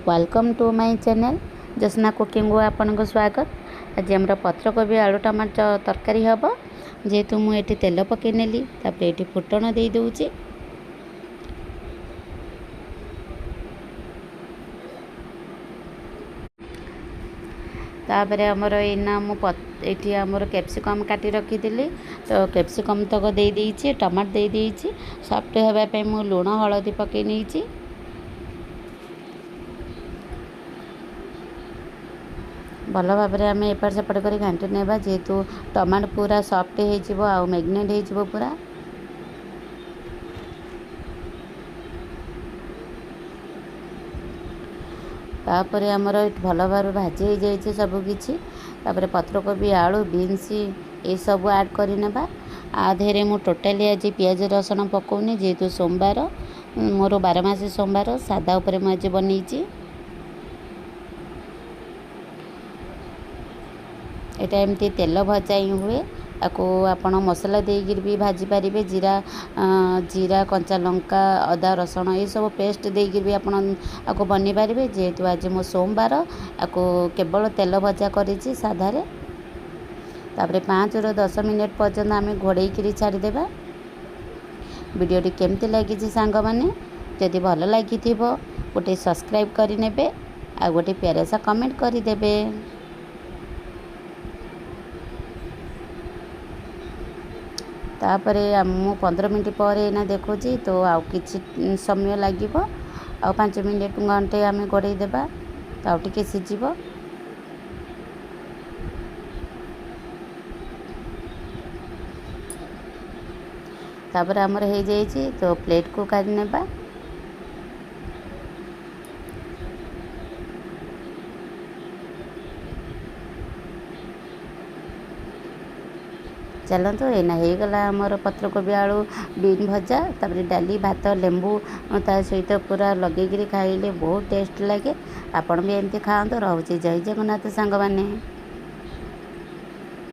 Welcome to my channel Jyotsna କୁକିଂକୁ ଆପଣଙ୍କୁ ସ୍ୱାଗତ। ଆଜି ଆମର ପତ୍ରକୋବି ଆଳୁ ଟମାଟୋ ତରକାରୀ ହେବ। ଯେହେତୁ ମୁଁ ଏଠି ତେଲ ପକାଇ ନେଲି, ତାପରେ ଏଠି ଫୁଟଣ ଦେଇଦେଉଛି। ତାପରେ ଆମର ଏଇନା ମୁଁ ଏଇଠି ଆମର କ୍ୟାପ୍ସିକମ୍ କାଟି ରଖିଥିଲି, ତ କ୍ୟାପ୍ସିକମ୍ ତକ ଦେଇଦେଇଛି, ଟମାଟୋ ଦେଇଦେଇଛି। ସଫ୍ଟ ହେବା ପାଇଁ ମୁଁ ଲୁଣ ହଳଦୀ ପକାଇ ନେଇଛି। ଭଲ ଭାବରେ ଆମେ ଏପଟ ସେପଟ କରି ଘାଣ୍ଟି ନେବା, ଯେହେତୁ ଟମାଟୋ ପୁରା ସଫ୍ଟ ହେଇଯିବ ଆଉ ମ୍ୟାରିନେଟ୍ ହେଇଯିବ ପୁରା। ତାପରେ ଆମର ଭଲ ଭାବରେ ଭାଜି ହେଇଯାଇଛି ସବୁକିଛି। ତାପରେ ପତ୍ରକୋବି, ଆଳୁ, ବିନ୍ସ ଏସବୁ ଆଡ଼୍ କରିନେବା। ଆ ଦେହରେ ମୁଁ ଟୋଟାଲି ଆଜି ପିଆଜ ରସୁଣ ପକାଉନି, ଯେହେତୁ ସୋମବାର, ମୋର 12 ମାସ ସୋମବାର, ସାଧା ଉପରେ ମୁଁ ଆଜି ବନେଇଛି। ଏଇଟା ଏମିତି ତେଲ ଭଜା ହିଁ ହୁଏ। ତାକୁ ଆପଣ ମସଲା ଦେଇକିରି ବି ଭାଜି ପାରିବେ। ଜିରା, କଞ୍ଚା ଲଙ୍କା, ଅଦା, ରସୁଣ ଏସବୁ ପେଷ୍ଟ ଦେଇକିରି ବି ଆପଣ ଆକୁ ବନେଇ ପାରିବେ। ଯେହେତୁ ଆଜି ମୁଁ ସୋମବାର, ଆକୁ କେବଳ ତେଲ ଭଜା କରିଛି ସାଧାରେ। ତାପରେ 5ରୁ 10 ମିନିଟ୍ ପର୍ଯ୍ୟନ୍ତ ଆମେ ଘୋଡ଼େଇକିରି ଛାଡ଼ିଦେବା। ଭିଡ଼ିଓଟି କେମିତି ଲାଗିଛି ସାଙ୍ଗମାନେ? ଯଦି ଭଲ ଲାଗିଥିବ, ଗୋଟେ ସବସ୍କ୍ରାଇବ୍ କରିନେବେ ଆଉ ଗୋଟେ ପ୍ୟାରେସା କମେଣ୍ଟ କରିଦେବେ। ତାପରେ ମୁଁ 15 ମିନିଟ୍ ପରେ ଏଇନା ଦେଖୁଛି, ତ ଆଉ କିଛି ସମୟ ଲାଗିବ। ଆଉ 5 ମିନିଟ୍ ଘଣ୍ଟେ ଆମେ ଘୋଡ଼େଇ ଦେବା, ତ ଆଉ ଟିକେ ସିଝିବ। ତାପରେ ଆମର ହେଇଯାଇଛି, ତ ପ୍ଲେଟ୍କୁ କାଢ଼ି ନେବା। ଚାଲନ୍ତୁ, ଏଇନା ହେଇଗଲା ଆମର ପତ୍ରକୋବି ଆଳୁ ବିନ୍ ଭଜା। ତାପରେ ଡାଲି, ଭାତ, ଲେମ୍ବୁ ତା ସହିତ ପୁରା ଲଗେଇକିରି ଖାଇଲେ ବହୁତ ଟେଷ୍ଟ ଲାଗେ। ଆପଣ ବି ଏମିତି ଖାଆନ୍ତୁ। ରହୁଛି, ଜୟ ଜଗନ୍ନାଥ ସାଙ୍ଗମାନେ।